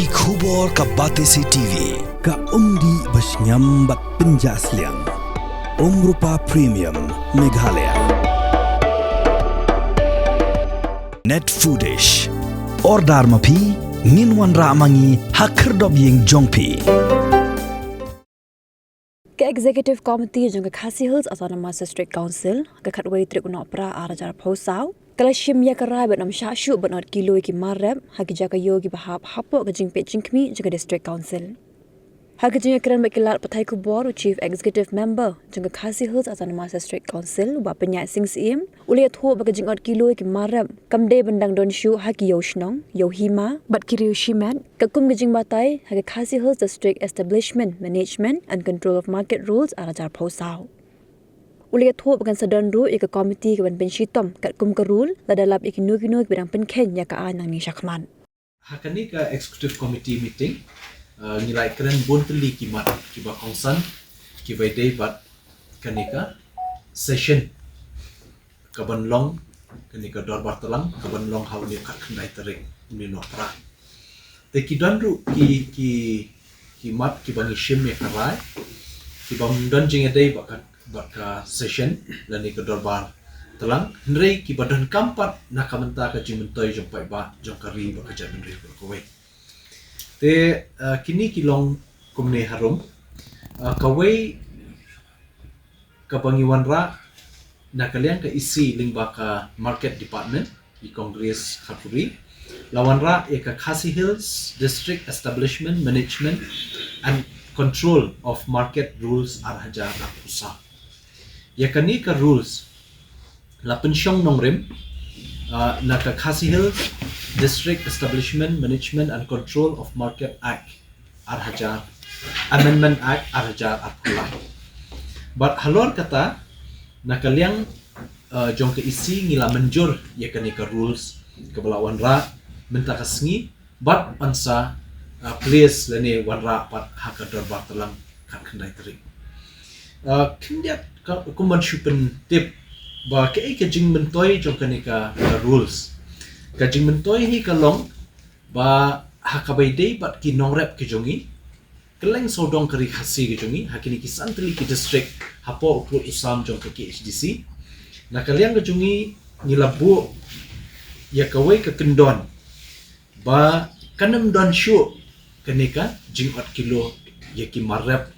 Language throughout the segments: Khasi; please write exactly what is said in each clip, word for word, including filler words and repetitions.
Ki khubor ka Batesi T V, ka umdih ba shngiam bad pynjah sliang. Umrupa Premium, Meghalaya. Net Foodish. Order ma phi, ngin wanrah ma ngi ha khyrdop ïing jong phi. Ka Executive Committee jong ka Khasi Hills Autonomous District Council, ka khatwei tarik u Nohprah ar hajar arphew saw, ka la shim ïa ka rai ban ym shah shuh ban ot kilo ïa ki mar rep ha ki jaka ïew kiba hap hapoh ka jingpeit jingkhmih jong ka District Council. Ha ka jingïakren bad ki lad pathai khubor, u Chief Executive Member jong ka Khasi Hills Autonomous District Council, Bah Pynïaid Sing Syiem, u la ïathuh ba ka jingot kilo ïa ki mar rep kam dei ban dang don shuh ha ki ïew shnong, ïew hima bad ki riew shimet, katkum ka jingbatai ha ka Khasi Hills District Establishment Management and Control of Market Rules ar hajar arphew saw. U la ïathuh ba kan sa don ruh ïa ka komiti kaban pynshitom katkum ka rule, lada lap ïa kino kino kiba dang pynkheiñ ïa ka aiñ nangne shakhmat. Ha kane ka Executive Committee meeting, uh, ngi la ïakren bun tylli ki mat kiba kongsan kiba ïadei bad kane ka session kaban long, kane ka dorbar tlang kaban long ha une u khatkhyndai tarik une u Nohprah. Te ki don ruh ki, ki, ki mat kiba ngi shim ïa ka rai, kiba ym don jingïadei bad ka, bad ka session lane ka dorbar tlang, hynrei kiba donkam pat na ka bynta ka jingmyntoi jong paidbah jong ka ri bad ka jaitbynriew baroh kawei. Te, uh, kine ki long kumne harum. Uh, kawei kaba ngi wanrah na ka liang ka E C lyngba ka Market Department, i Kong Grace Kharpuri, la wanrah ïa ka Khasi Hills District Establishment Management and Control of Market Rules ar hajar arphew saw. Ïa kane ka rules la pynshong nongrim, uh, na ka Khasi Hills District Establishment Management and Control of Market Act ar hajar, Amendment Act ar hajar arphew lai. Bad halor kata, na ka liang, uh, jong ka E C ngi la mynjur ïa kane ka rules kaba la wanrah mynta ka sngi, bad yn sa, uh, place lane wanrah pat ha ka dorbar tlang khatkhyndai tarik. Uh, khyndiat ka, kumban shu pyntip ba kaei ka jingmyntoi jong kane ka, ka rules. Ka jingmyntoi hi ka long ba ha kaba ïadei bad ki nongrep ki jong ngi, kylleng sawdong ka ri Khasi ki jong ngi, ha kine ki san tylli ki district hapoh u pud u sam jong ka K H D C, na ka liang ka jong ngi, ngi la buh ïa kawei ka kyndon ba kan ym don shuh kane ka jingot kilo ïa ki mar rep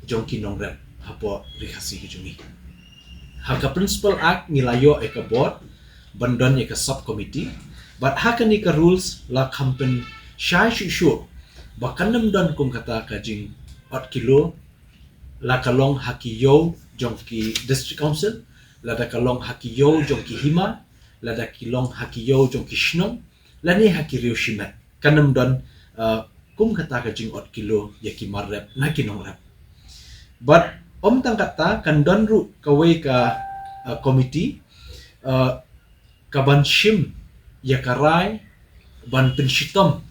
jong ki nongrep hapoh ri Khasi ki jong ngi. Ha ka Principal Act ngi la ïoh ïa ka bor ban don ïa ka sub committee, bad ha kane ka rules la kham pynshai shuh shuh ba kan ym don kum kata ka jingot kilo, la ka long ha ki ïew jong ki District Council, lada ka long ha ki ïew jong ki hima, lada ki long ha ki ïew jong ki shnong, lane ha ki riew shimet. Kan ym don, uh, kum kata ka jingot kilo ïa ki mar rep na ki nongrep. Bad ym tang kata, kan don ruh kawei ka, uh, committee, uh, kaban shim ïa ka rai ban pynshitom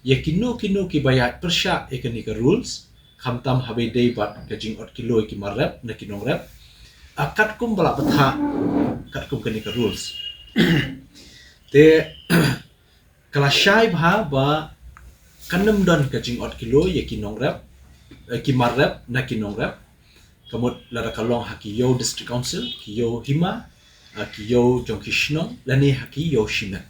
ïa kino kino kiba ïaid pyrshah ïa kane ka rules, khamtam haba ïadei bad ka jingot kilo ïa ki mar rep na ki nongrep, uh, katkum ba la bthah katkum kane ka rules. Te ka la shai bha ba kan ym don ka jingot kilo ïa ki nongrep, eh, ki mar rep na ki nongrep. Ka mut lada ka long ha ki ïew District Council, ki ïew hima, eh, ki ïew jong ki shnong, lane ha ki ïew shimet.